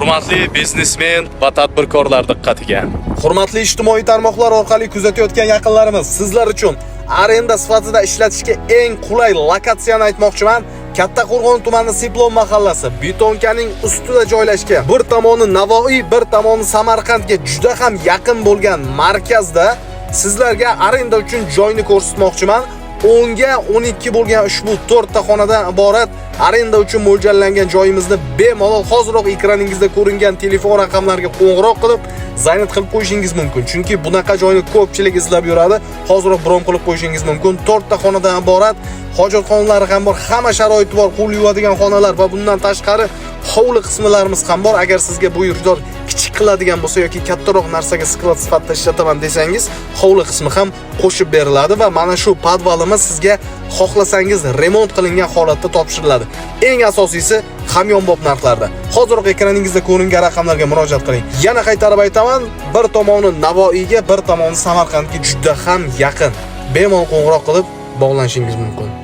Hurmatli biznesmen va tadbirkorlar diqqatiga. Hurmatli ijtimoiy tarmoqlar orqali kuzatayotgan yaqinlarimiz, sizlar uchun arenda sifatida ishlatishga eng qulay lokatsiyani aytmoqchiman. Kattaqo'rg'on tumani Siplon mahallasi, Betonkaning ustida joylashgan. Bir tomoni Navoiy, bir tomoni Samarqandga juda ham yaqin bo'lgan markazda sizlarga arenda uchun joyni ko'rsatmoqchiman. 10 ga 12 bo'lgan ushbu 4 ta xonadan iborat arenda uchun mo'ljallangan joyimizni bemalol hoziroq ekraningizda ko'ringan telefon raqamlariga qo'ng'iroq qilib, занят qilib qo'yishingiz mumkin. Chunki bunaqa joyni ko'pchilik izlab yuradi. Hoziroq bron qilib qo'yishingiz mumkin. 4 ta xonadan iborat, hojatxonalari ham bor, hamma sharoiti bor, qo'l yuvadigan xonalar va bundan tashqari hovli qismlarimiz ham bor. Agar sizga bu yurtdor kichik qiladigan bo'lsa yoki kattaroq narsaga склад sifatida ishlataman desangiz, hovli qismi ham qo'shib beriladi va mana shu podvalimiz sizga xohlasangiz remont qilingan holatda topshiriladi. Eng asosiysi hamyonbop narxlarda. Hoziroq ekraningizda ko'ringan raqamlarga murojaat qiling. Yana qaytarib aytaman, bir tomoni Navoiyga, bir tomoni Samarqandga juda ham yaqin. Bemalol qo'ng'iroq qilib bog'lanishingiz mumkin.